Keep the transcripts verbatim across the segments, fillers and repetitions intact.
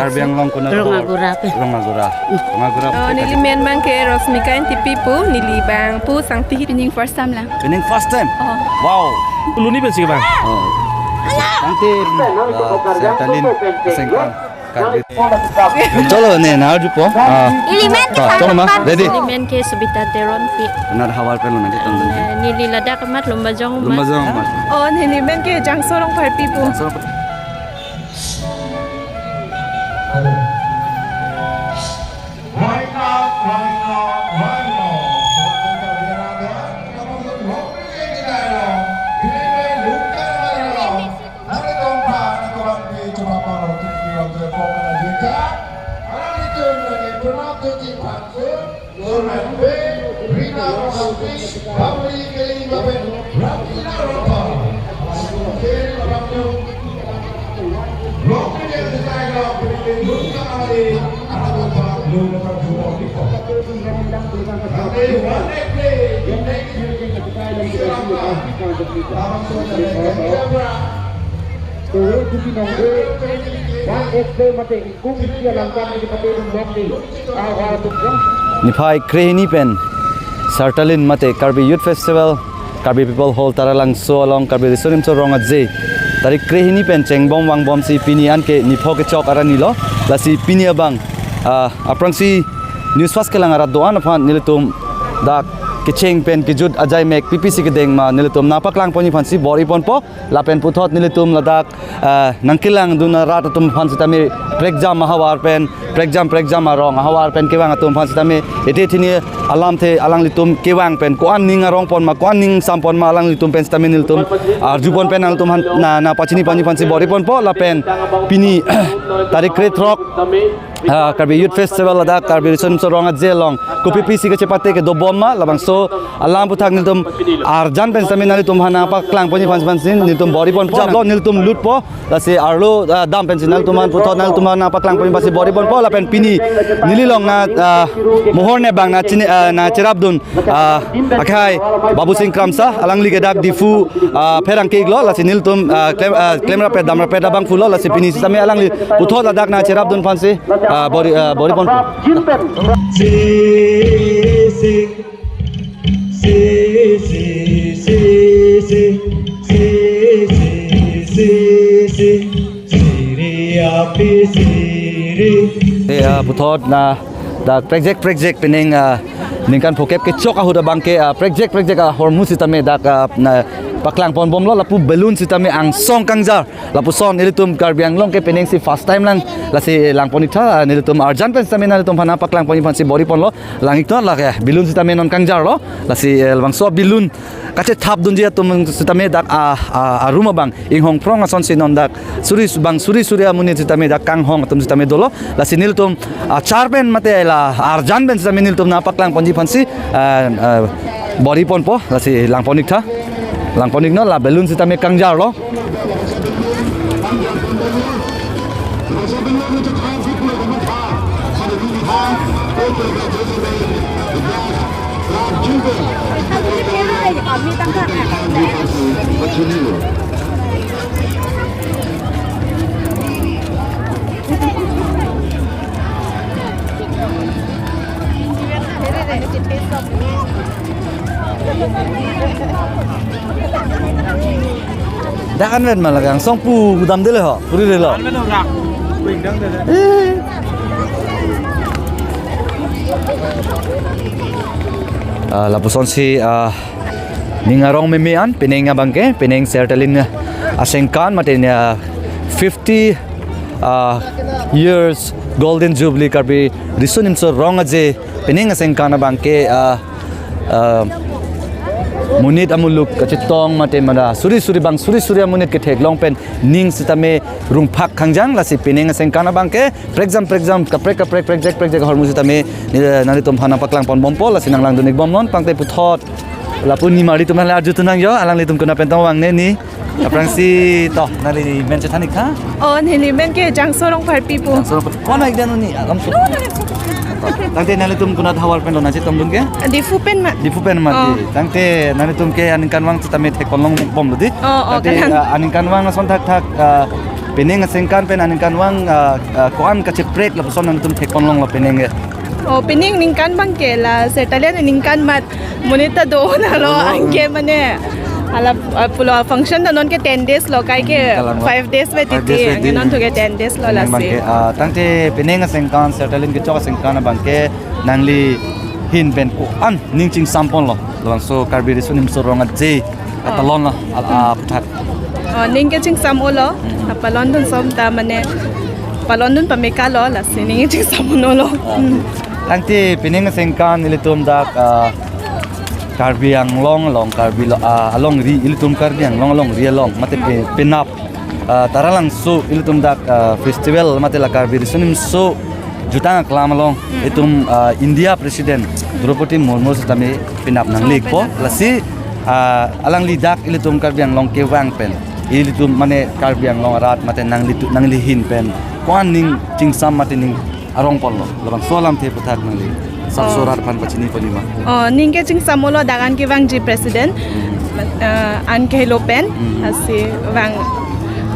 Karbi Anglong konat Rongagura pen. Rongagura. Rongagura. Oh, neli men abang ke Rosmika Ingtipi pu, neli abang pu Sangti. Pining first time lang. Pining first time? Oh. Wow. Luni pensi bang. Oh. Sangti, ah, Sertalin, Sengkang. Karbi. Cholo ne, na arjupo. Ah. Neli men ke, ah, cholo ma, ready? Neli men ke Subita Teronpi. Konat havar pen lo nanti tong. Eh, neli ladak amat Lumbajong amat. Lumbajong amat. Oh, neli men ke Jangso Rongpharpi pu. Jangso Rongpharpi. Niphai krehini pen Sertalin mate Karbi Youth Festival, Karbi People Hall Taralangso along Karbi Riso Nimso Rong Aje, tarik krehini pen chengbom vangbomsi pini anke nipho kechok arni lo, lasi pini abang, ah, aphrangsi news fast kelang arat do-an aphan nelitum dak kecheng pen kejut ajai mek pipisi kedeng ma nelitum nangpaklang ponji aphansi bor-i ponpo. Lapen puthot nelitum ladak, eh, nangkelangdun arat atum aphan sitame prekjam ahavar pen, prekjam prekjam arong ahavar pen kevang atum aphan sitame ete thini alamthe alanglitum kevang pen ko-an ning arong pon ma, ko-an ning sam pon ma alanglitum pen sitame nelitum arju pon pen nangtum aphan na, nangpachini ponji aphansi bor-i ponpo. Lapen pini tarik krethrok, ah, Karbi Youth Festival ladak Karbi Riso Nimso Rong Aje along kopi pisi kachepate kedo bom ma, labangso alam aputhak nelitum arjan pen sitame nanglitum aphan nangpaklang ponji aphan aphansi nelitum bor-i ponpo. Jablo nelitum lutpo, lasi arlo, ah, dam pensi nanglitum aphan puthot nanglitum aphan nangpaklang ponji aphansi bor-i ponpo. Lapen pini neli along na, ah, mohor ne abang na chini, ah, nangcherapdun, ah, akhai Babu Singh Kramsa, alangli ke dak Diphu, ah, pherangke iklo, lasi nelitum, ah, klem, ah, klemrap-et damrap-et abang pulo, lasi pini sitame alangli puthot ladak nangcherapdun aphansi, ah, bor-i, ah, bor-i ponpo. Eh, ah, puthot na dak prekjak prekjak pining, ah, ningkan phokep kechok ahut abang ke, ah, prekjak prekjak ahormu sitame dak, ah, nangpaklang pon bomlo, lapu balloon sitame angsong kangjar. Lapuson ilitum Karbi Anglong ke pining si first time lang, lasi lang pon-iktha, ah, nelitum arjan pen sitame nanglitum aphan nangpaklang ponji aphansi bor-i ponlo. Lang-iknon lake balloon sitame non kangjarlo, lasi, eh, labangso balloon kachethapdunji atum sitame dak, ah, ah, arum abang inghong phrong asonsi non dak suri bang suri suri amonit sitame dak kanghong atum sitame dolo, lasi nelitum, ah, char pen mate la arjan pen sitame nelitum nangpaklang ponji aphansi, ah, ah, bor-i ponpo, lasi lang pon-iktha, lang pon-iknon, la balloon sitame kangjarlo. Dak anvet ma lake angsong pu damdele ho, puri relo. Eh. Ah, lapusonsi, ah, ning arong meme an, pining abangke, pining Sertalin asengkan, mate, ah, fifty, ah, years Golden Jubilee Karbi Riso Nimso Rong Aje, pining asengkan abangke, ah, ah, monit amuluk kachetong mate mada suri suri bang suri suri amonit ketheklong pen ning sitame rungphak khangjang, lasi pining asengkan abangke prekjam prekjam kaprek kaprek prekjak prekjak ahormu sitame, eh, nanglitum aphan nangpaklang pon bompo, lasi nanglangdun-ik bomnon, tangte puthot lapu nimarli atum aphan le arjuthu nangji, alanglitum konat pen tong vangne ni. Aphrangsi to, nangli men chethan-iktha? Oh, neli men ke Jangso Rongpharpi pu. Jangso Rongpharpi. Ko-an aik dan ni, alam so. Tangte nanglitum konat havar pen lo nangchetongdun ke? Diphu pen ma. Diphu pen ma. Oh. Di. Tangte nanglitum ke aningkanvang sitame theklong bomlo di. Oh, oh, tangte, kalang. Ah, aningkanvang ason thakthak, ah, Penang asengkan pen aningkanvang, ah, ah, ko-an kacheprek lapuson nangtum thekponlonglo penang ke? Oh, penang ningkan abangke la Sertalin ningkan mat monit ta do nalo. Oh. Anke mane hala, ah, pulo function ta nonke ten days lo, kaike Hmm, kalang lo. five days vet Five titi, days vet anke di. non thuke ten days lo Penang lasi. abangke, ah, tangte penang asengkan, Sertalin kechok asengkan abangke nangli ahin pen ko-an ning chingsamponlo, labangso Karbi Riso Nimso Rong Aje Oh. atalon lo, al-, ah, aputhak. Oh, ning kechingsam-olo. Hmm. Apalon dun som ta mane, palon dun pameka lo, lasi ning kechingsam-olo. Ah. Hmm. Tangte penang asengkan ilitum dak, ah, Karbi Anglong along, Karbi lo, ah, alongri, ilitum Karbi Anglong alongri along, mate pe-, penap, ah, Taralangso ilitum dak, ah, festival, mate la Karbi Riso Nimso Jutang Aklam along, Hmm. itum, ah, India President Draupadi Murmu sitame penap nanglekpo. Oh, penap. Lasi, ah, alangli dak ilitum Karbi Anglong kevang pen, ilitum mane Karbi Anglong arat mate nanglitu-, nangli ahin pen ko-an ning chingsam mate ning arongponlo, labangso alamthe aputhak nangli sapso Oh. rat aphan pachini ponji ma? Oh, ning kechingsam-olo dak an kevangji President, Hmm. ah, an kehelo pen, Hmm. lasi vang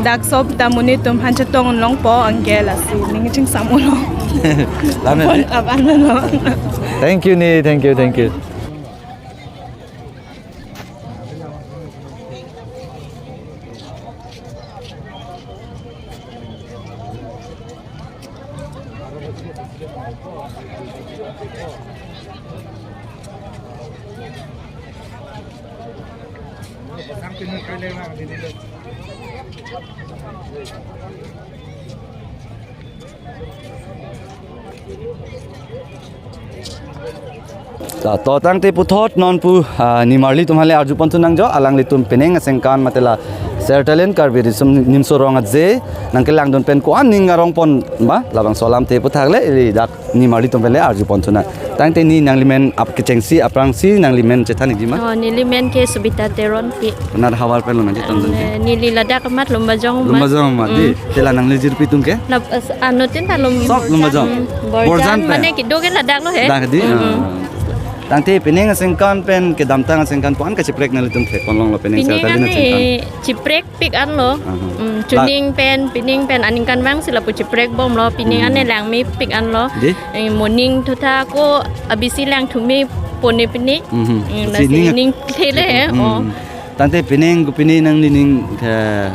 dak sop ta monit atum aphan chetong longpo anke lasi ning chingsam-olo. Lame Pon di. Aban lo. Thank you ni, thank you, thank you. Ta, to tangte puthot non pu, ah, nimarli atum aphan le arjupon thu nangjo, alanglitum penang asengkan mate la Sertalin Karbi Riso Nimso Rong Aje nangkelangdun pen ko-an ning arongpon ma, labangso alamthe aputhak le ili dak nimarli atum aphan le arjupon thu nang. Tangte ni nanglimen ap kechengsi aphrangsi nanglimen chethan ikji ma? Oh, neli men ke Subita Teronpi. Konat havar pen lo nangchetongdun ke? Eh, neli ladak amat Lumbajong amat. Lumbajong amat di. Hmm. Te la nangli jirpi atum ke? Lap-, as-, anuttin ta Lum-, Sok Lumbajong. Hmm, Borjan Borjan pen. Mane kedo ke ladak lo he. Dak di. Hmm, hmm. Ah. Tangte penang asengkan pen kedamtang asengkan ko-an kacheprek nanglitum thekponlonglo penang Penang Sertalin ane asengkan? Cheprek pik anlo. Aha. Hmm, La- chuning pen, penang pen aningkanvang si lapu cheprekbomlo, penang Hmm. ane langmepik anlo. Di? Eh, moning thotha ko abisi lang thumepo ne pini. Mhm. Hmm, Si lasi ning ning thele he. Hmm. Oh. Tangte penang ko pini nangli ning, eh,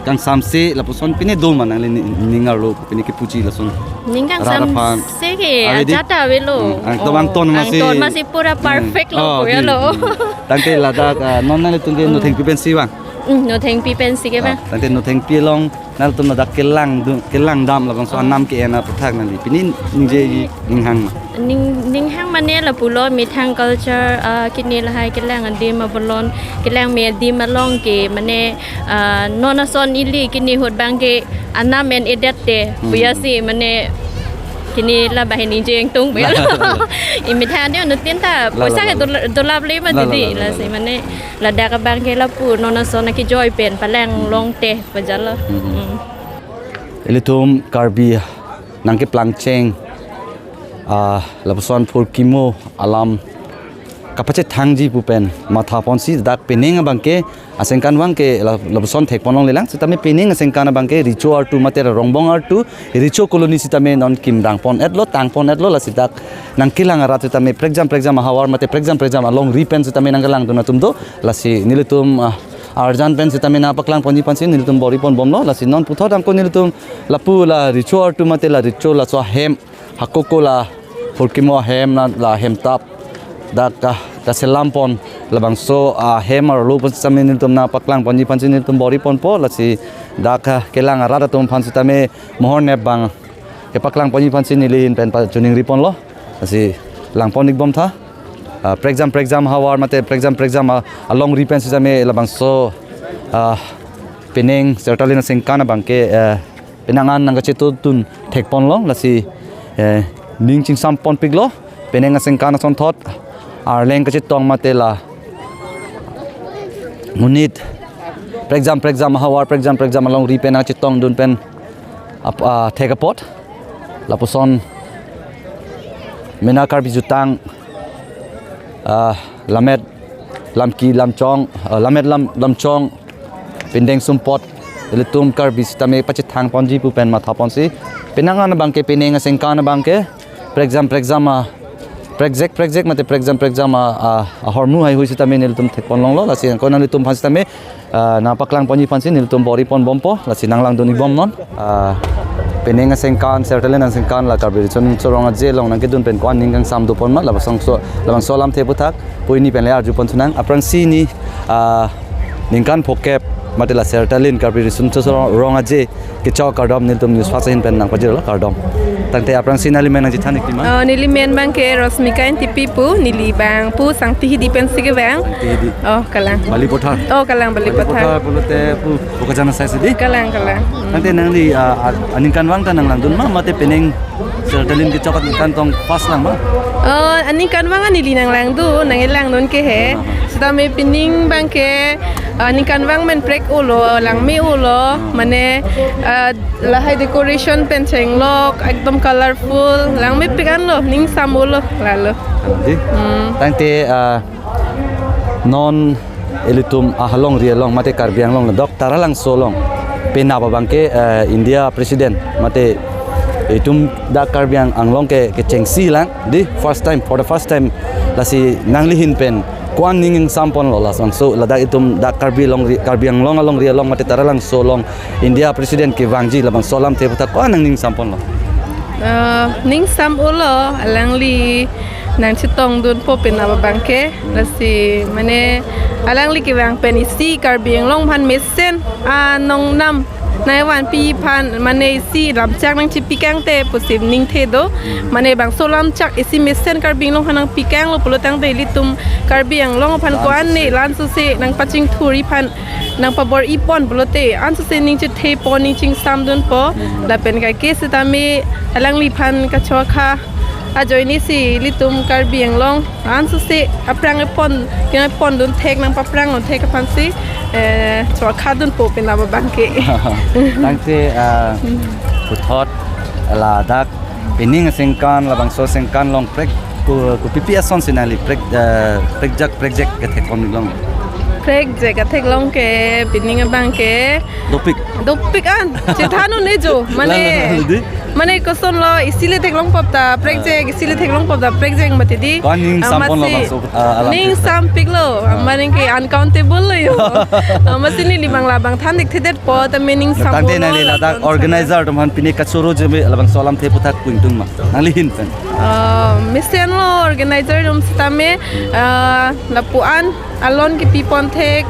kangsamse lapuson pini do ma nangli ning, ning arlo pini kepuji lason? Ning Rara phan. kangsamse ke Are di? ajat avelo. Hmm, ang Oh, tobang ton ang masi. ton masi pura Hmm. perfect lo Oh, po ya di. lo. Hmm. Tangte ladak, ah, non nanglitum ke Hmm. nothengpi pensi vang? Hmm, nothengpi pensi ke Ah, vang. tangte nothengpi along nanglitum ladak kelangdun, kelangdam labangso Oh. anam ke-en aputhak nangli pini ningje ninghang ma? Ning, ninghang mane lapulo methang culture, ah, kini lahai kelang adim abolon, kelang me adim along ke mane, ah, non ason ili kini ahut abangke anam en-edet te, Hmm. puya si mane kini la bahin injeng tung puya. La, la, la. Imethang adim anuttin ta La, la, poisa la, ke la. dola-, dolap le ma La, la, didi, la, la, lasi la, la. mane ladak abangke lapu non ason akejoi pen palang Hmm. longte pajalo. Hmm. Hmm. Ilitum Karbi nangkeplang cheng, ah, lapuson phurkimo alam kapachethangji pu pen mathaponsi dak penang abangke asengkanvang ke la-, lapuson thekponlonglelang. Sitame penang asengkan abangke recho artu mate rongbong artu, recho colony sitame non kimrangpon-etlo, tangpon-etlo, lasi dak nangkelang arat sitame prekjam prekjam ahavar mate prekjam prekjam alongri pen sitame nangkelangdun atum do, lasi nelitum, ah, arjan pen sitame nangpaklangponji aphansi nelitum bor-iponbomlo, lasi non puthot angko nelitum lapu la recho artu mate la recho laso ahem, hakoko la phurkimo ahem na la hemtap dak ka, kaselampon labangso ahem arlo pen sitame nelitum nangpaklangponji aphansi nelitum bor-iponpo, lasi dak ka kelang arat atum aphan sitame mohor nep abang kepaklangponji aphansi neli ahin pen pachoningriponlo, lasi langpon-ikbomtha. Ah, prekjam prekjam ahavar mate prekjam prekjam a-, alongri pen sitame labangso, ah, penang Sertalin asengkan abangke, eh, penang an nangkachetongdun thekponlong, lasi, eh, ning chingsamponpiklo, penang asengkan asonthot arleng kachetong mate la monit prekjam prekjam ahavar prekjam prekjam alongri pen nangchetongdun pen ap-, ah, thek apot lapuson mena Karbi Jutang, ah, Lammet Lamki Lamchong, ah, Lammet Lam, Lamchong, Pindeng Sumpot, ilitum Karbi sitame pachethang ponji pu pen matha ponsi, penang an abangke, penang asengkan abangke, prekjam prekjam a, prekjek prekjek mate prekjam prekjam a, a, ahormu haihui sitame nelitum thek pon longlo, lasi angko nanglitum aphan sitame, ah, nangpaklang ponji aphansi nelitum bor-i pon bompo, lasi nanglangdun-i bomnon. Ah, penang asengkan, Sertalin asengkan la Karbi Riso Nimso Rong Aje along nangkedun pen ko-an ning kangsam do pon ma, labangso, labangso alamthe aphuthak pu pini pen le arju pon thunang. Aphrangsi neli, ah, ningkan phokep mate la Sertalin Karbi Riso Nimso Rong Aje kechok akardom nelitum News Fast ahin pen nangpajirlo, kardom. Tangte aphrangsi nangli men nangchethan-ik ti ma? Oh, neli men abangke Rosmika Engtipi pu, neli abang pu Sangti Hidi pensi kevang. Sangti Hidi. Oh, kalang. Balipathar. Oh, kalang, Balipathar. Balipathar pulote pu Bokajan asai si di? Kalang, kalang. Tangte nangli, ah, ah, aningkanvang ta nanglangdun ma, mate penang Sertalin kechok aningkan tong first lang ma? Oh, aningkanvang neli nanglangdun, nangkelangdun ke he. Aha. Sitame pining abangke, ah, aningkanvang men prek-olo, langme-olo, mane, ah, lahai decoration pen chenglok, ekdom colorful, langmepik anlo, ningsam-olo, lalo. Di? Hmm. Tangte, ah, non ilitum ahalongri along mate Karbi Anglong ladak Taralangso along penap abangke, eh, India President mate itum dak Karbi Ang-, Anglong ke, kechengsi lang di, first time, for the first time, lasi nangli ahin pen ko-an ning ingsam ponlo, labangso ladak itum dak Karbi alongri, Karbi Anglong alongri along mate Taralangso along India President kevangji, labangso alamthe aphuthak ko-an nangning ingsam ponlo? Eh, ningsam-olo, alangli nangchetongdunpo penap abangke, lasi mane alangli kevang pen isi Karbi Anglong aphan mesen, ah, nongnam nangvanpi aphan mane isi lamchak nangchipikangte pusi ningthe do. Mane bangso lamchak isi mesen Karbi Anglong aphan nangpikanglo pulo tangte ilitum Karbi Anglong aphan ko-an ne la-an sose nangpachingthurji aphan nangpabor-i pon pulote, ansose ning chethe pon, ning chingsamdunpo, lapen kaike sitame alangliphan kachokha ajoine si ilitum Karbi Anglong ansose aphrang epon, kina pondun thek, nangpaphrangdun thek aphansi, eh, chokhadunpo penap abangke. Tangte, ah, puthot ladak penang asengkan, labangso asengkan along prek ko, kopipi asonsi nangli prek, eh, prekjak prekjek kethek pon-ik long? Prekjek kethek long ke pining abangke dopik. Dopik an. Chethan un-e jo. Mane, lalo, lalo di. Mane kosonlo, isi le theklong pop ta prekjek, isi le theklong pop ta prekjek mati di. Ko-an ningsam ponlo, amatsi bangso, ah, alam ningsampiklo. Ah. Mane ke uncountable lo jo. Amatsi neli abang labang than-ik thedetpo, tame ningsam. Tangte lo nangli ladak ladak organizer atum aphan pine kachoro jeme labangso alamthe aphuthak pu ingtung ma, nangli ahin pen? Oh, mesenlo organizer atum sitame, ah, lapu-an alon kepi pon thek,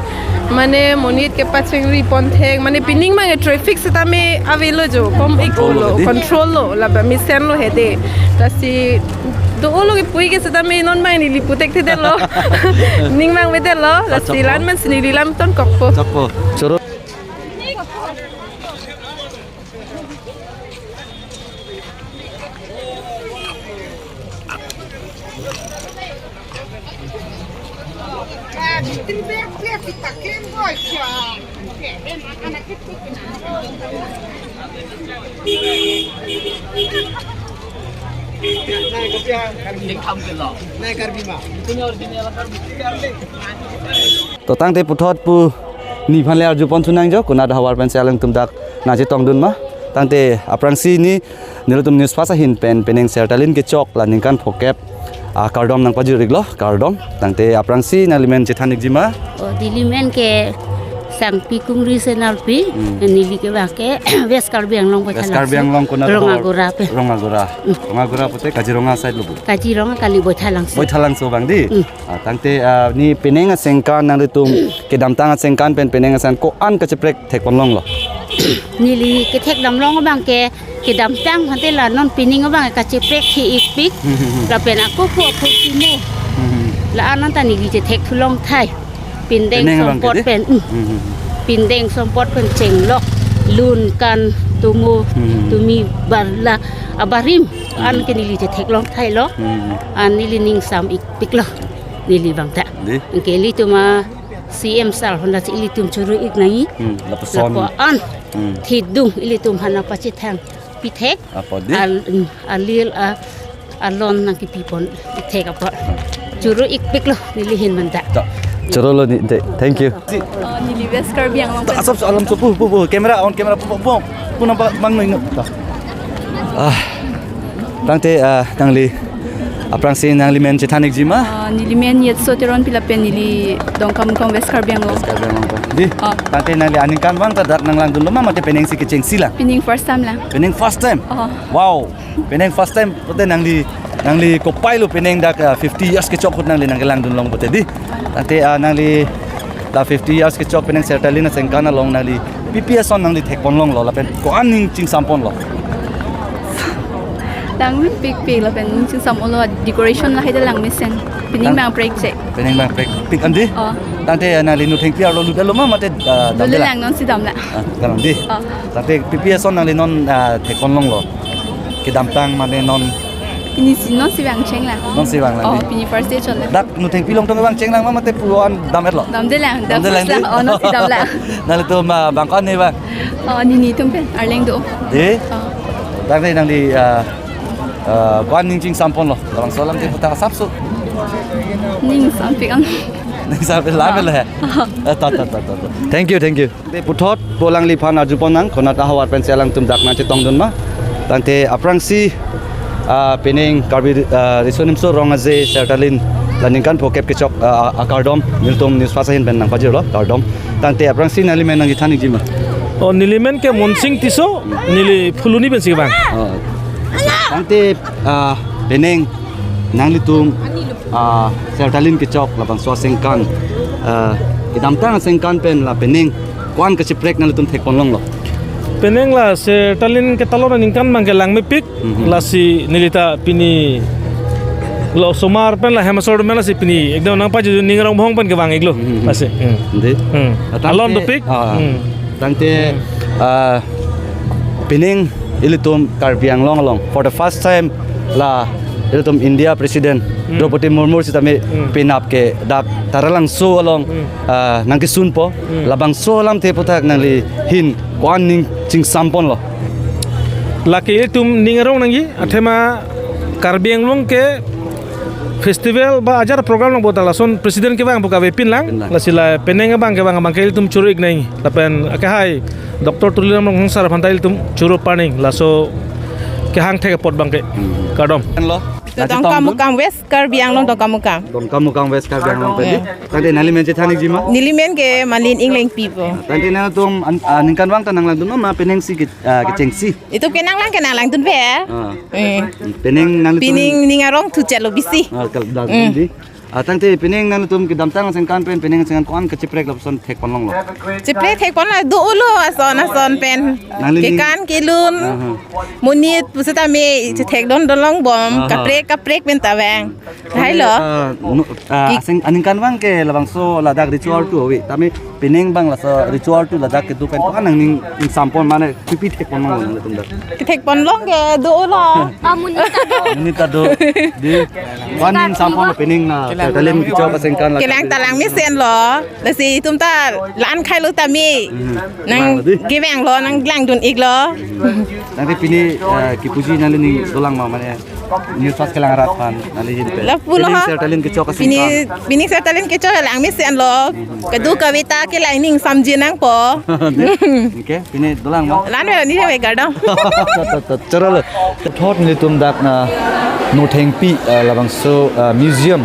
mane monit kepachingri pon thek, mane pining abang traffic sitame avelo jo, kom-ik-olo, control lo, control lo, laba mesenlo hedi. Lasi do-olo kepu-ik ke sitame non abang neli pu thekthedetlo. Ning abang avedetlo, lasi, chokpo, la-an mansi neli lam tonkokpo. Chokpo. Choro. To tangte puthot pu neli aphan le arju pon thunang jo, konat havar pensi alangtum dak nangchetongdun ma. Tangte aphrangsi neli, nelitum News Fast ahin pen penang Sertalin kechok la ningkan phokep akardom nangpajir-iklo, kardom. Tangte aphrangsi nangli men chethan-ikji ma? Oh, neli men ke Sangpi Kungri Senarpi, hmm, neli kevang ke West Karbi Anglong, West Karbi Baithalangso. Anglong konat Rong havar? Agora pen. Rong Agora. Hmm. Rong Agora pute Kaziranga side lo pu? Kaziranga kali Baithalangso. Baithalangso abang di? Hmm. Ah, tangte, ah, neli penang asengkan nanglitum kedamtang asengkan pen penang asengkan ko-an kacheprek thek pon longlo? Neli kethek damlong abangke kedamtang aphan te la non pining abang kacheprek the-ikpik. Hmm, hmm, hmm. Lapen ako phu aphu kimo. Hmm, hmm. La-an anta neli chethek thulong thai. Pindeng, pindeng abang sompot ke di? Pen, hmm. Hmm, hmm, hmm. Pindeng sompot pen chenglok, lun kan tumu, hmm, tumi barla abarim. Hmm. An ke neli chethek long thailo. Hmm. An neli ningsam-ikpiklo. Neli abang ta. Di? Anke ilitum a C M sir aphan ta ilitum choro-ik nangji. Hmm, lapuson. Lapu-an. Hmm. Thidung ilitum aphan nangpachethang pithek. Apot di? Al-, mm, alil a, alon nangkepi pon thek apot. Hmm. Choro-ikpiklo neli ahin abang ta. To. Choro lo ni, de, thank you. Oh, neli West Karbi Anglong pen. Asap alam so pu, pu, pu, camera on, camera pu, pu, pu, pu nampak bang no ingat. Ah, tangte, ah, nangli, aphrangsi nangli men chethan-ikji ma? Ah, neli men Yetso Teronpi lapen neli Dongkamukam West Karbi Anglong. West Karbi Anglong pen. Di, ah, tangte nangli aningkanvang ta dak nanglangdunlo ma mate penengsi kechengsi lang? Peneng first time lang. Peneng first time? Oh. Wow. Peneng first time pote nangli, nangli kopai lo peneng dak, ah, fifty years kechok ahut nangli nangkelangdun long pote di. Tangte, ah, nangli dak fifty years kechok peneng Sertalin aningkan along nangli P P S on nangli thekpon longlo lapen ko-an ning chingsampon lo? Dang min pikpik lapen ning chingsam-olo, decoration lahai ta lang mesen. Peneng Dang- bang prekche. Peneng bang prekpik an di? Oh. Tangte, ah, nangli Nothengpi arlo lutlo ma mate, ah, damde Lule lang? Lang nonsi damlo. Ah, damlang di. Oh. Tangte P P S on nangli non, ah, thekpon longlo? Kedamtang mane non? Pini si nonsi vangcheng lang. Nonsi vanglang Oh, di? Pini first day chotlo. Dak Nothengpi along tong vangcheng lang ma mate puan dam-etlo? Damde lang, dam Damde lang first lang di? Oh, nonsi damlo. Nanglitum, ah, bang ko-an ne ba? Oh, nini atum pen, arleng do. Di? Oh. Tangte nangli, ah, ah, ko-an ning chingsamponlo? Labangso alamthe puthot asapso. Ning sampik am. Ning sampik lang Ah. Lo he. Ah, ta, ta, ta, ta, ta. Thank you, thank you. Te puthot po alangliphan arjupon nang konat ahavar pensi alangtum dak nangchetongdun ma. Tangte aphrangsi, ah, peneng Karbi, ah, Riso Nimso Rong Aje Sertalin la ningkan phokep kechok, ah, akardom nelitum News Fast ahin pen nangpajirlo, kardom. Tangte aphrangsi nangli men nangchethan-ikji ma? Oh, neli men ke Monsing Tisso, neli Phuloni pensi vang. Oh. Tangte, ah, peneng nanglitum, ah, Sertalin kechok labangso aningkan, ah, kedamtang aningkan pen la peneng ko-an kacheprek nanglitum thekpon longlo? Peneng la Sertalin ketalon aningkan bang ke lang mepik, Mhm. Lasi neli ta pini lo osomar pen la hem asor pen lasi pini ekdom nangpajir ning arong bohong pen kevang-iklo. Mhm. Lasi. Hmm. Di? Hmm. Ah, tangte, Alon dopik. Ah, Hmm. tangte, Hmm. ah, peneng ilitum Karbi Anglong along for the first time la ilitum India President Hmm. Droupadi Murmu sitame Hmm. penap ke dak Taralangso along, Hmm. ah, nangkesunpo. Hmm. Labangso alamthe puthot nangli ahin ko-an ning chingsamponlo? Lake ilitum ning arong nangji, athema Karbi Anglong ke festival ba ajar program nang bota lason president kevang pu kavepin lang. Pin lang. Lasi la peneng abang kevang abang ke ilitum choro-ik nangji. Lapen akehai Doctor Tuliram Ronghang sir aphan ta ilitum choro-ik nangji. Laso kehang thek apot abang ke. Hmm. Kardom. Lo? Dongkamukam West Karbi Anglong Dongkamukam. Dongkamukam West Karbi Anglong pen di. Yeah. Tangte nangli men chethan-ikji ma? Neli men ke Malin Inglengpi po. Tangte nangtum an-, aningkanvang ta nanglangdun ma penengsi ke, ah, kechengsi? Itum ke nanglang ke nanglangdun pe. Ah. Eh. Peneng nanglitum Peneng ning arong thuchelo bisi. Ah, kal-, dak Mm. di. Ah, tangte peneng nanglitum kedamtang aningkan pen peneng aningkan ko-an kacheprek lapuson thekpon longlo? Cheprek thekpon la do-olo ason ason pen. Nangli ning Kekan kelun. Aha. Monit pusitame chethekdun dun longbom. Aha. Kaprek kaprek pen ta vang. Hai lo. Ah, no, ah, Ki- aseng aningkanvang ke labangso ladak ritual tu ave. Tame peneng abang laso ritual tu ladak kedo pen ko-an nangning ingsampon mane pipi thekpon long nanglitum dak? Kethekpon long ke do-olo. Ah, monit ta do. Monit ta do. Di ko-an ning ingsampon peneng na Sertalin kechok aningkan la. Kelang ta lang mesenlo. Lasi itum ta la-an khailo tame. Mhm. Nang Lang di. Kevanglo, nanglangdun-iklo. Tangte pini, eh, kipuji nanglining dolang ma mane News Fast kelang arat aphan nangli ahin pen. Lapulo Peneng ha. Sertalin kechok Pini, aningkan. Pini Sertalin kechok lang mesenlo. Kedo kave ta ke la ining samji nangpo. Di? Oke, pini dolang ma? La-an vela ni ve kardom. Tot, tot, tot. Choro lo. Thot nelitum dak na Nothengpi, eh, labangso, eh, museum.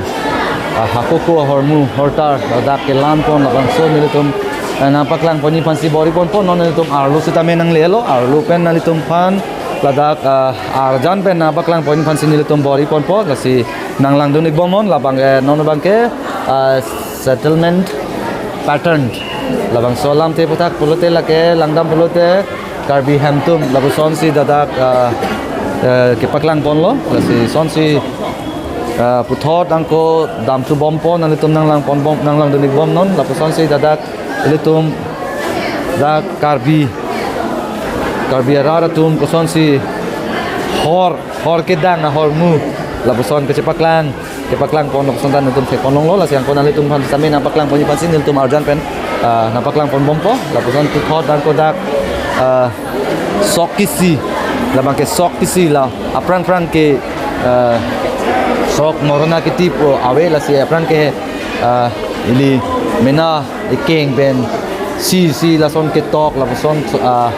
Ah, Hakoko ahormu hortar ladak kelang pon labangso nelitum, eh, nangpaklang ponji aphansi bor-i ponpo, non nelitum arlo sitame nanglelo, arlo pen nanglitum aphan ladak, ah, arjan pen nangpaklang ponji aphansi nelitum bor-i ponpo, lasi nanglangdun-ikbom non, labang, eh, non abang ke, ah, settlement pattern. Labangso alamthe puthot pulote lake langdam pulote Karbi hem atum lapusonsi ladak, ah, eh, kepaklang ponlo, lasi sonsi, ah, puthot angko damthu bompo, nanglitum nanglang pon bom, nanglangdun-ikbom non, lapusonsi ladak ilitum dak Karbi, Karbi arat atum kosonsi hor, hor kedang ahormu lapuson kachepaklang, kepaklang pon lapuson ta nelitum thekpon longlo, lasi angko nanglitum aphan sitame nangpaklang ponji aphansi nelitum arjan pen, ah, nangpaklang pon bompo, lapuson puthot angko dak, ah, sok kisi, labang ke sok kisi la aphrang phrang ke, ah, sok morona kiti pu ave, lasi aphrang ke, ah, ili mena ekeng pen si si lason ketok lapuson, ah,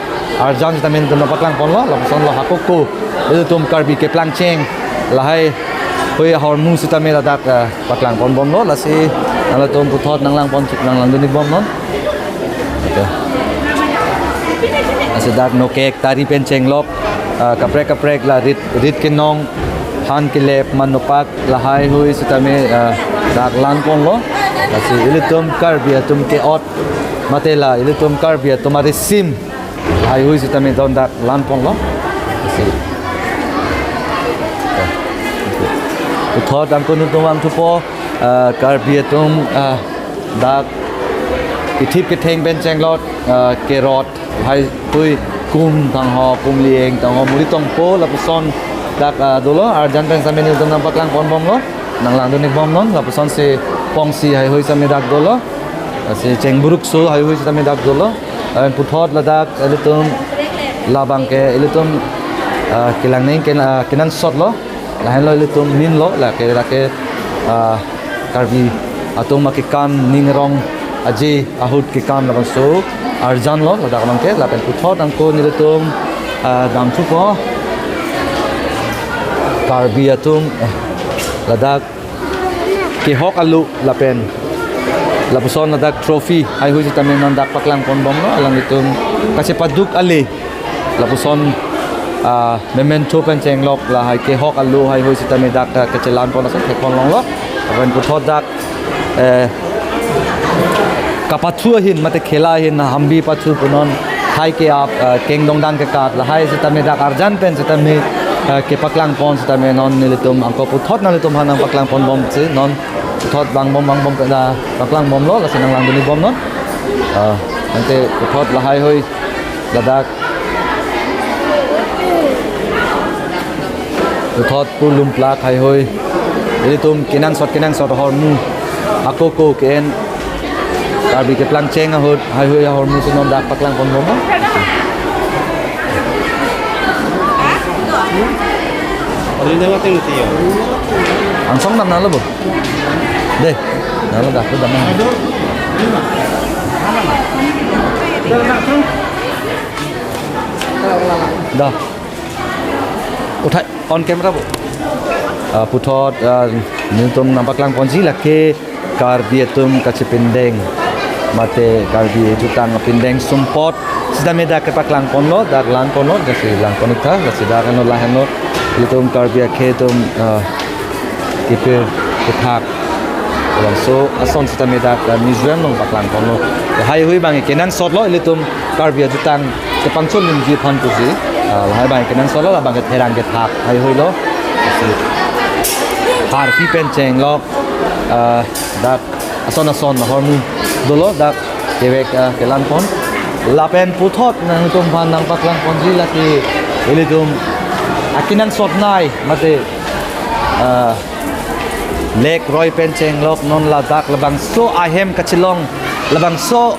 arjan sitame nelitum nangpaklang ponlo, lapuson lo hakoko ilitum Karbi keplangcheng lahai hui ahormu sitame ladak, ah, paklang ponbomlo, lasi nanglitum puthot nanglang pon, nanglang dun-ik bomnon. Okay. Lasi dak nokek tari pen chenglok, ah, kaprek kaprek la rit, rit kenong, han kelep, manopak, lahai hui sitame, ah, dak lan ponlo. Lasi ilitum Karbi atum ke-ot, mate la ilitum Karbi atum arisim, lahai hui sitame don dak lan ponlo. Lasi puthot angkun nelitum vangthupo, ah, Karbi atum, ah, dak kethip ketheng pen chenglok, ah, kerot, hai hui kum tangho, kum lieng tangho, muri tongpo lapuson dak, ah, dolo, arjan pen sitame nelitum nangpaklang ponbomlo, nanglang dun-ik bomnon, lapusonsi pongsi hai hui sitame dak dolo, lasi chengburuk so hai hui sitame dak dolo, lapen puthot ladak ilitum labang ke ilitum, ah, kelang neng ken-, ah, kenangsotlo, lahenlo ilitum minlo, lake, lake, ah, Karbi atum akekam ning rong aje ahut kekam labangso arjanlo ladak abang ke, lapen puthot angkun nelitum, ah, damthupo Karbi atum, eh, ladak kehok alu lapen lapuson ladak trophy hai hui sitame non dak paklang ponbomlo, alanglitum kachepaduk ale lapuson, ah, memento pen chenglok lahai kehok alu hai hui sitame dak, ah, kachelan pon ason theklong longlo. Lapen puthot dak, eh, kapathu ahin mate khela ahin hambi pathu punon, hai ke-ap, ah, kengdongdang kekat lahai sitame dak arjan pen sitame, ah, kepaklang pon sitame non nelitum angko puthot nanglitum aphan nangpaklang ponbomsi non puthot vangbom vangbom pen, ah, paklang bomlo, lasi nanglang dun-ik bomnon. Ah, ante puthot lahai hui ladak puthot pu lumplak hai hui ilitum kenangsot kenangsot ahormu, akoko ke-en Karbi keplangcheng ahut hai hui ahormu si non dak paklang ponbomlo. Angsong dam nalo bo. Dei, nalo dak dam nang. Dah. Uthai on camera bo. Ah, puthot, ah, nelitum nangpaklang ponji lake Karbi atum kachepindeng mate Karbi ajutang pindeng sumpot sitame dak kepaklang ponlo, dak lan ponlo, dak si lan pon-ik tha, dak si dak ano lahenlo ilitum Karbi akhei atum, ah, kepir kethak labangso ason sitame dak, ah, museum along paklang ponlo. Lahai hui abang kenangsotlo ilitum Karbi ajutang kepangchon limji aphan pusi, ah, lahai abang kenangsotlo, labang ke therang kethak hai huilo. Lasi harpi pen chenglok, ah, dak ason ason ahormu dolo, dak kevek, ah, kelan pon. Lapen puthot nangtum aphan nangpaklang ponji lake ilitum akenangsot nei mate, ah, Lake Roi pen chenglok non ladak labangso ahem kachelong, labangso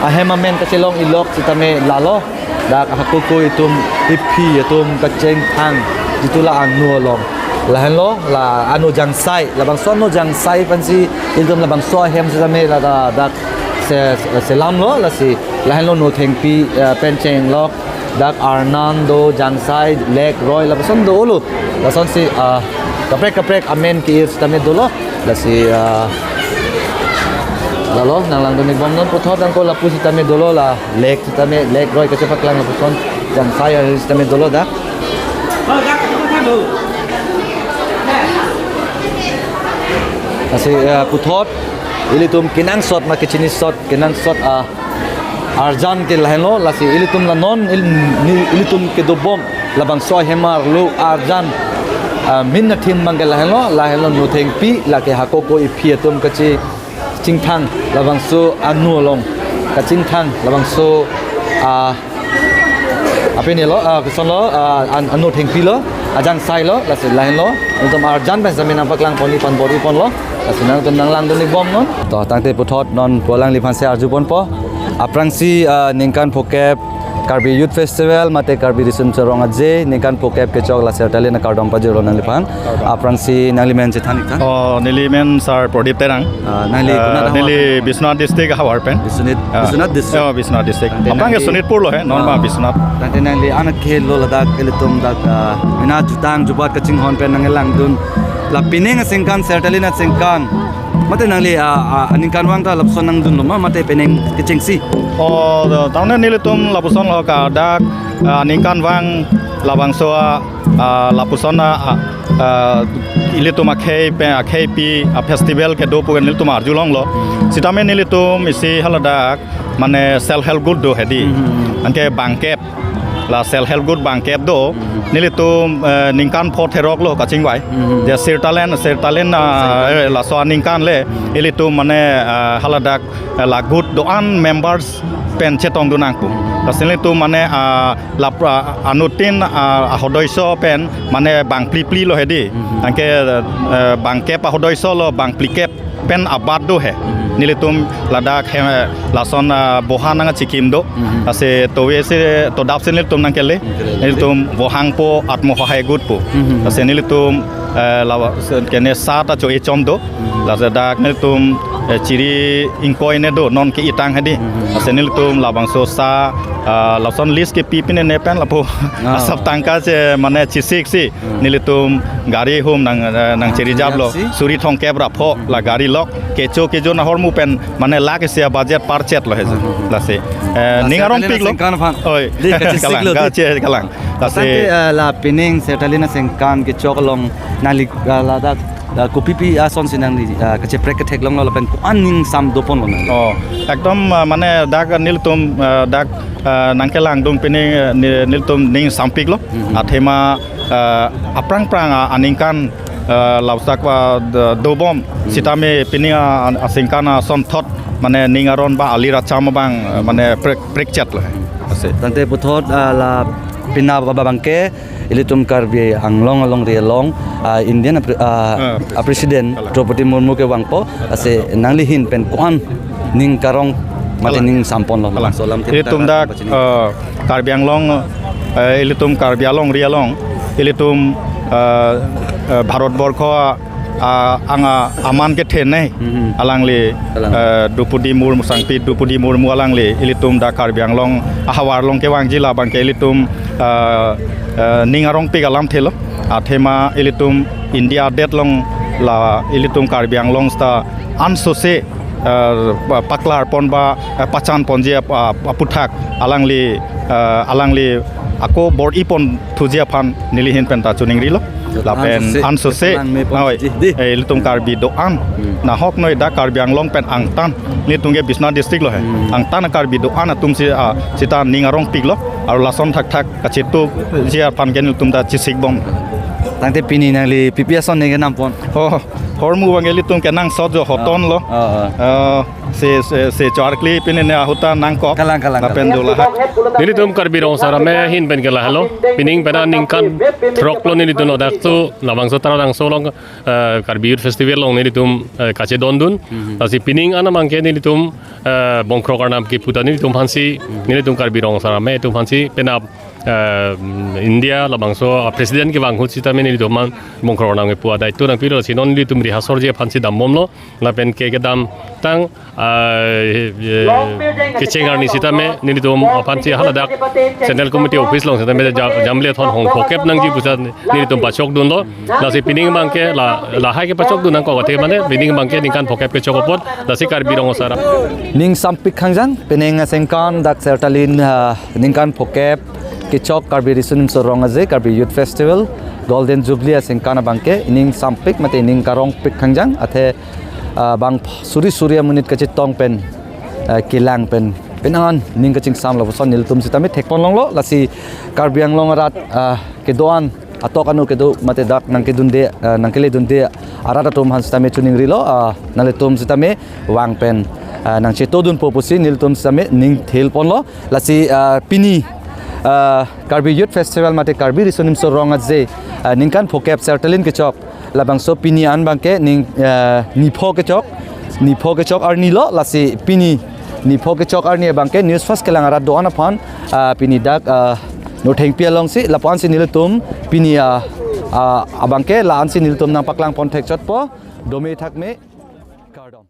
ahem amen kachelong ilok sitame lalo, dak hakoko itum iphi atum kachingthang jitu la anu along. Lahenlo la anu jangsai, labangso anu jangsai pensi ilitum labangso ahem sitame la da-, dak se-, selamlo, lasi lahenlo Nothengpi, eh, pen chenglok, dak arnan do, jangsai, Lake Roi, lapuson dolo. Lasonsi, ah, kaprek kaprek amen ke-ir sitame dolo. Lasi, ah, lalo nanglangdun-ik bomnon puthot angko lapu sitame dolo, la lake sitame, Lake Roi kachepaklang lapuson jangsai ari sitame dolo dak. Lasi, ah, puthot ilitum kenangsot ma kechinisot, kenangsot, ah, arjan ke lahenlo, lasi ilitum la non il-, ni-, ilitum kedobom labangso ahem arlo arjan, ah, min athim abang ke lahenlo, lahenlo Nothengpi, lake hakoko iphi atum kachingthang labangso anu along, kachingthang labangso, ah, apinilo, ah, kosonlo, ah, an-, anu thengpilo, ajangsailo, lasi lahenlo, nangtum arjan pen sitame nangpaklang pon-i pon bor-i ponlo, lasi nangtum nanglangdun-ik bomnon. To, tangte puthot non pu alangliphan si arju ponpo. Aphrangsi, ah, ningkan phokep Karbi Youth Festival mate Karbi Riso Nimso Rong Aje ningkan phokep kechok la Sertalin akardom pajirlo nangliphan. Kardom. Aphrangsi nangli men chethan ik tha. Oh, neli men Sar Pradip Terang. Ah, nangli, ah, konat havar neli pen? Biswanath District havar pen. Biswanath, ah, Biswanath District. Oh, Biswanath District. Tangte aphrang ke nangli Sonitpur lo he, non ma, ah, Biswanath. Tangte nangli anat ke lo ladak ilitum dak, ah, mena jutang jubat kachinghon pen nanglangdun. La pining aningkan, Sertalin aningkan. Mate nangli, ah, ah, aningkanvang ta lapuson nangdunlo ma, mate penang kechengsi? Oh, do, tangte nelitum lapuson lo ke dak, ah, aningkanvang labangso, ah, ah, lapuson, ah, ah, ilitum akhei pen, akheipi, ah, festival kedo pu ke nelitum arjulonglo. Sitame nelitum isi haladak, mane self help group do hedi. Hmm. Anke bangkep. La self help group bangkep do. Hmm. Nelitum, eh, ningkan pho therok lo kachingvai. Hmm. Je Sertalin, Sertalin, ah, Sertalin, eh, laso aningkan le. Hmm. Ilitum mane, ah, haladak, eh, la group do-an members pen chetongdun nangpo. Lasi nelitum mane, ah, la pra-, anuttin, ah, ahodoiso pen mane bang phli phli lo hedi. Hmm. Anke, eh, bangkep ahodoiso lo bang phlikep pen abat do he. Mhm. Nelitum ladak he, lason, ah, boha nangchikim do. Mhm. Lasi tove si todap si nelitum nangkele. Nangkele. Nelitum Vohangpo Atmo Sahayok Goat pu. Mhm. Lasi nelitum, eh, lawa, se-, kene sa ta cho-e chom do. Mhm. Lasi dak nelitum, eh, chiri ingkoi ne do non ke-itang hedi. Mhm. Lasi nelitum labangso sa, ah, lason list kepi pine ne pen lapu. Ah. Asap tangka che mane chisik si. Hmm. Nelitum gari hum nang, eh, nang chiri jablo. Nang chiri jabsi? Suri thomkep ra pho, hmm, la gari lok. Kecho kecho nahormu pen mane lakh isi budget parchet lo he. Hmm, hmm, hmm. Lasi. Eh, la ning Sertalin arongpik lo. Aningkan aphan. Oi. Di, kachesik kalang, lo, di. Kache kalang. Lasi. Tangte, eh, la pining Sertalin aningkan kechok along nangli, eh, ladak, eh, kopipi ason si nangli, eh, kacheprek ketheklonglo lapen ko-an ning sam doponlo nangli? Oh, ekdom, eh, mane dak nelitum, eh, dak, eh, nangkelangdun pining, eh, ne-, nelitum ning sampiklo. Mhm. Athema, eh, aphrang phrang, ah, aningkan, eh, lapuson, ah, do-, dobom. Hmm. Sitame pining, ah, an-, aningkan, ah, asonthot, mane ning aron ba alir acham abang, eh, mane prek, prekchet lo. Ase. Tangte puthot, ah, la pini abang ke, ilitum Karbi Anglong alongri along, ah, Indian, ah, pre-, ah, ah, ah, President, President Kalang. Droupadi Murmu kevangpo, ase nangli ahin pen ko-an ning karong mate Kalang. Ning samponlo. Kalang. Solam ilitum kita dak, pachini. Eh, Karbi Anglong, eh, ilitum Karbi alongri along, ilitum, eh, eh, Bharat Borkho, ah, ang, ah, aman kethenei, mhm, alangli, kalang, eh, Droupadi Murmu, Sangpi Droupadi Murmu alangli, ilitum dak Karbi Anglong ahavar along kevangji labang ke ilitum, eh, eh, ning arongpik alamthe lo. Athema ilitum India adet along la ilitum Karbi Anglong seta ansose, eh, pa-, paklarpon ba, eh, pachanponji ap-, ap-, aputhak alangli, eh, alangli ako bor-ipon thuji aphan neli ahin pen ta chiningrilo. Lapen ansose, ansose, kalang me pon oi, ji, di. Eh, ilitum Karbi do-an. Hmm. Nahok noi dak Karbi Anglong pen angtan. Nelitum ke Biswanath District lo he. Hmm. Angtan Karbi do-an atum si, ah, seta ning arongpiklo. Aru lason thakthak kachetokji aphan ke nelitum ta chesikbom. Tangte pini nangli pipi ason ning kenam pon? Oh, hormu abang ke ilitum kenangsot jo hoton lo. Oh, oh, oh. Eh, se, se, se charkli pini ne ahut ta nangkok. Kalang, kalang, lapen kalang. Dola. Nelitum Karbi Rong Asar Amei ahin pen ke lahelo. Pining pen aningkan throk lo nelitum ladak tu labangso Taralangso along, eh, Karbi Youth Festival along nelitum, eh, kachedondun. Mhm. Lasi pining an abang ke nelitum, eh, Bongkrok Arnam kepu ta nelitum aphansi, mhm, nelitum Karbi Rong Asar Amei atum aphansi penap, eh, India labangso, ah, President kevang ahut sitame nelitum aphan Bongkrok Arnam kepu adai tu nangpilo, lasi non nelitum rehearsal ji aphansi dambomlo. Lapen ke kedamtang, ah, eh, eh, kecheng arni sitame nelitum aphansi haladak Central Committee Office along sitame ja-, jamle thon hong phokep nangji pusi nelitum pachokdunlo. Lasi pining abang ke la, lahai kepachokdun nangkok athe mane pining abang ke ningkan phokep kechok apot. Lasi Karbi Rong Asar Amei ning sampik khangjang, pining aningkan dak Sertalin, ah, ningkan phokep kechok Karbi Riso Nimso Rong Aje, Karbi Youth Festival, Golden Jubilee aningkan abang ke, ning sampik mate ning karongpik khangjang, athe, ah, bang suri suri amonit kachetong pen, ah, kelang pen, penang an ning kachingsam lapuson nelitum sitame thekpon longlo, lasi Karbi Anglong arat, ah, kedo-an, atok anu kedo mate dak nangkedunde, ah, nangkeledunde arat atum aphan sitame chiningrilo, ah, nanglitum sitame vang pen, ah, nangchetodunpo pusi nelitum sitame ning thelponlo. Lasi, ah, pini, ah, Karbi Youth Festival mate Karbi Riso Nimso Rong Aje, ah, ningkan phokep Sertalin kechok labangso pini an abang ke ning, ah, nipho kechok, nipho kechok arni lo, lasi pini Niphok kechok arni abangke News First kelang arat do-an aphan, ah, pini dak, ah, Northengpi alongsi lapu-ansi nelitum pini, ah, ah, abangke la-ansi nelitum nangpaklang pon thekchotpo. Dome thakme, kardom.